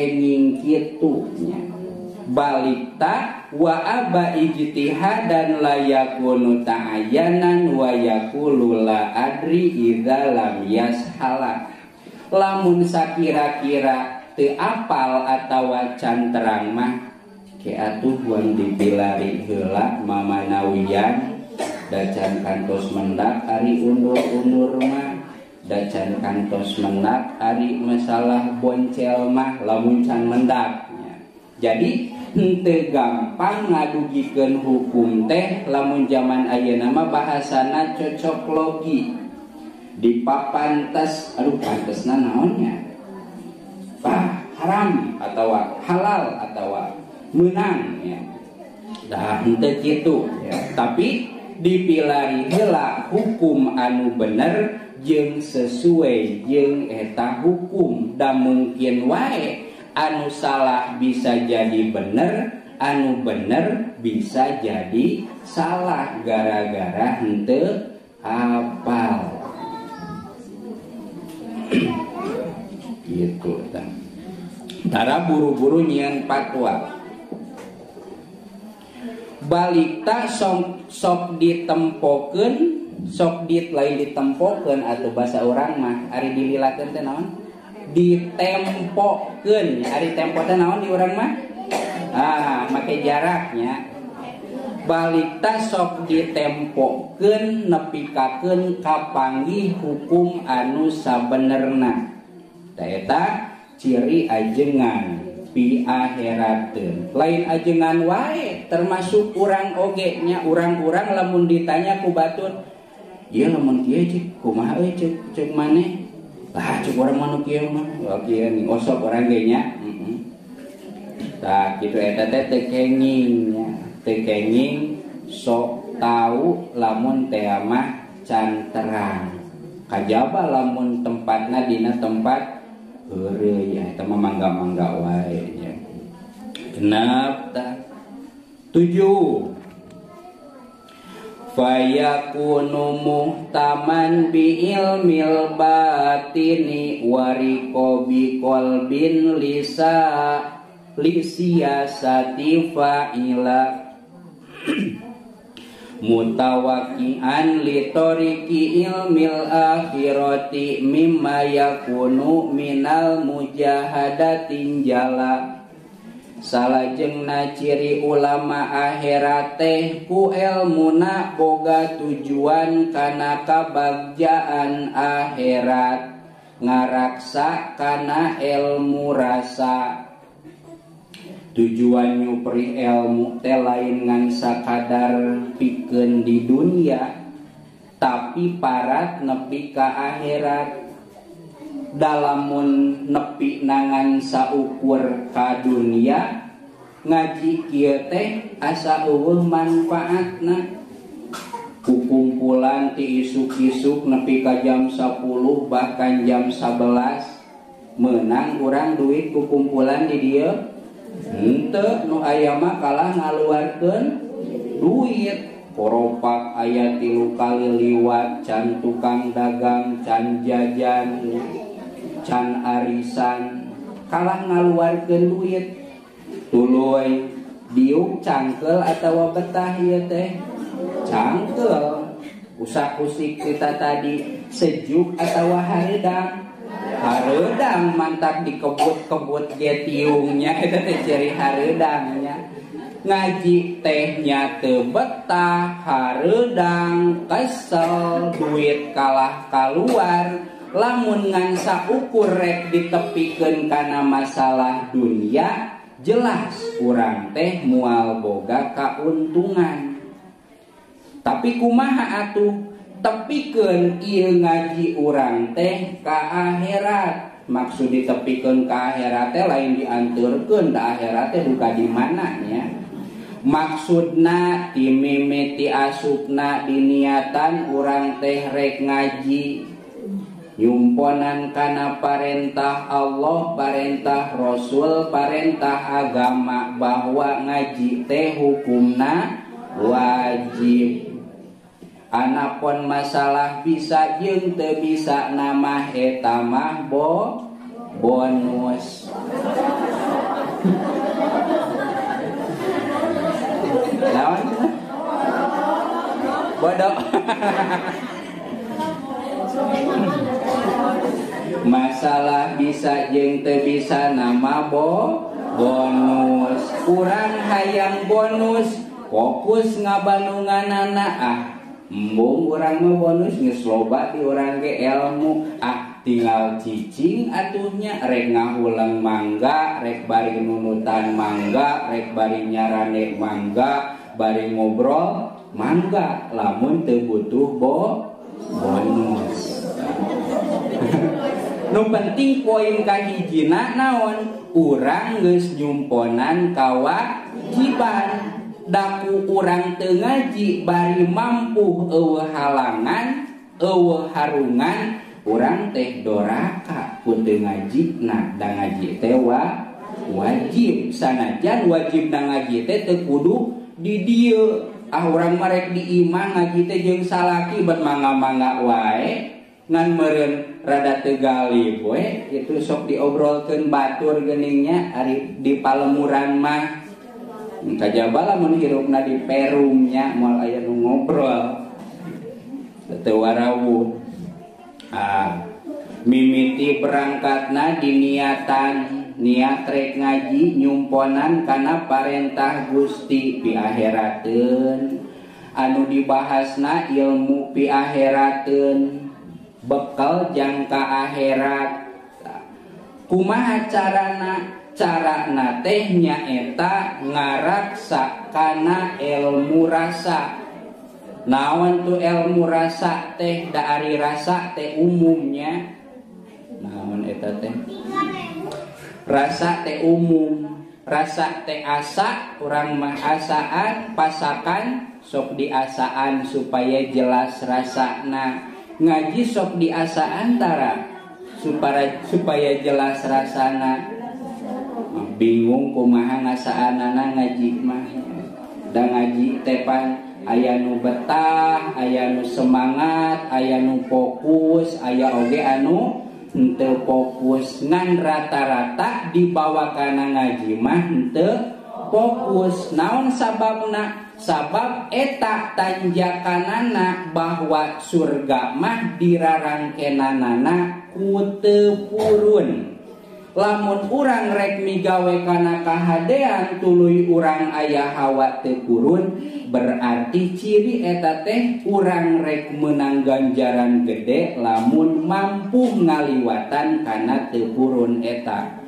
kenging kitu nya. Balikta wa aba ijtihadan la yakunu ta'ayyanan wa yaqulu la adri idza lam yashala. Lamun sakira-kira teu apal atawa can terang mah ke atuh wan dipilari heula mamanawian da can kantos mendak ari undur-undur mah, da can kantos mendak ari masalah boncel mah lamun can mendak. Jadi henteu gampang ngadugikeun hukum teh lamun zaman ayeuna mah bahasana cocok logi. Dipapantes, aduh pantesna naonnya? Bah, haram atawa halal atawa meunang ya. Dah henteu kitu ya. Tapi dipilari heula hukum anu bener jeung sesuai jeung eta hukum, da mungkin wae anu salah bisa jadi bener, anu bener bisa jadi salah gara-gara henteu apal. Gitu tah. Tara buru-buru nyieun fatwa. Balikta sok ditempokeun, sok dit lain ditempokeun atau bahasa urang mah ari dililakeun teh naon? Ditempokeun. Ari tempo teh naon di urang mah? Ah, make jaraknya. Balikta sok ditempokeun nepikakeun kapanggih hukum anu sabenerna. Ta eta ciri ajengan pi akhirateun. Lain ajengan wae termasuk urang oge nya, urang-urang lamun ditanya ku batur, ieu lamun kieu cek kumaha euy cek cek maneh? Lah cek urang mah nu kieu mah, wah kieu nih osok urang ge nya. Heeh. Tah kitu eta teh teu kenging nya, teu kenging sok tau lamun teh mah can terang. Kajaba lamun tempatna dina tempat heureuy ya, eta mah mangga-mangga wae nya. Genep tah. 7. Fayakunu muhtaman bi ilmil batini wariko bi qalbin lisa lisiyasati fa'ila mutawakian litoriki ilmil akhirati mimma yakunu minal mujahadatin jala. Salajengna ciri ulama akhirat teh ku elmuna boga tujuan kana kabagjaan akhirat, ngaraksa kana elmu rasa. Tujuan nyupri elmu teh lain ngan sakadar pikeun di dunia, tapi parat nepi ka akhirat. Dalamun nepi nangan saukur ka dunia, ngaji kieu teh asa eueuh manfaatna. Kukumpulan ti isuk-isuk nepi ka jam 10 bahkan jam 11 meunang urang duit kukumpulan di dieu. Henteu nu aya mah kalah ngaluarkeun duit. Koropak aya 3 kali liwat, can tukang dagang, can jajan, can arisan, kalah ngaluarkeun duit. Tuluy diuk cangkel atawa betah ieu teh? Cangkel. Usak-usik kita tadi sejuk atawa hareudang? Hareudang mantak dikebut-kebut ge tiungnya eta teh ciri hareudangnya. Ngaji tehnya teu betah, hareudang, kesel, duit kalah kaluar. Lamun ngan saukur rek ditepikeun kana masalah dunia, jelas urang teh moal boga kauntungan. Tapi kumaha atuh tepikeun ieu ngaji urang teh ka akhirat. Maksud ditepikeun ka akhirat teh lain dianturkeun da akhirat teh duka di mana nya. Maksudna ti mimiti asupna diniatan urang teh rek ngaji nyumponan kana parentah Allah, parentah Rasul, parentah agama bahwa ngaji teh hukumna wajib. Anapun masalah bisa jeung teu bisa nama eta mah bonus. Bodoh. Masalah bisa jeung teu bisa nama bonus. Urang hayang bonus, fokus ngabandunganana ah. Embung urang mah bonus geus loba di urang ge ilmu ah tinggal cicing atuhnya rek ngahuleng mangga, rek bari nunutan mangga, rek bari nyarane mangga, bari ngobrol mangga, lamun teu butuh bonus. Nu penting poin kahijina naon? Urang geus nyumponan kawajiban. Daku urang teu ngaji bari mampu eueuh halangan, eueuh harungan, urang teh doraka ku teu ngaji. Nah, da ngaji teh wajib. Sanajan wajib na ngaji teh teu kudu di dieu. Ah urang mah rek di imah ngaji teh jeung salaki bet mangga-mangga wae. Ngan meureun rada teu galib we itu sok diobrolkeun batur geuningnya ari di palemuran mah. Kajaba lamun hirupna di perumnya moal aya nu ngobrol. Teu warawuh. Ah, mimiti berangkatna diniatan niat rek ngaji nyumponan kana parentah Gusti piaherateun. Anu dibahasna ilmu piaherateun, bekal jangka akhirat. Kumaha carana? Carana teh nyaeta ngaraksa kana ilmu rasa. Naon tu ilmu rasa teh? Da ari rasa teh umumnya naon eta teh? Rasa teh umum, rasa teh asa, urang mah asaan, pasakan sok diasaan supaya jelas rasana. Ngaji sok diasaan tara supaya jelas rasana. Bingung kumaha ngasaanana ngaji mah. Da ngaji teh pan aya nu betah, aya nu semangat, aya nu fokus, aya oge anu henteu fokus. Ngan rata-rata dibawa kana ngaji mah henteu fokus. Naon sababna? Sabab eta tanjakanana bahwa surga mah dirarangkenanana ku teu purun. Lamun urang rek migawe kana kahadean tuluy urang aya hawa teu purun, berarti ciri eta teh urang rek menang ganjaran gede lamun mampu ngaliwatan kana teu purun eta.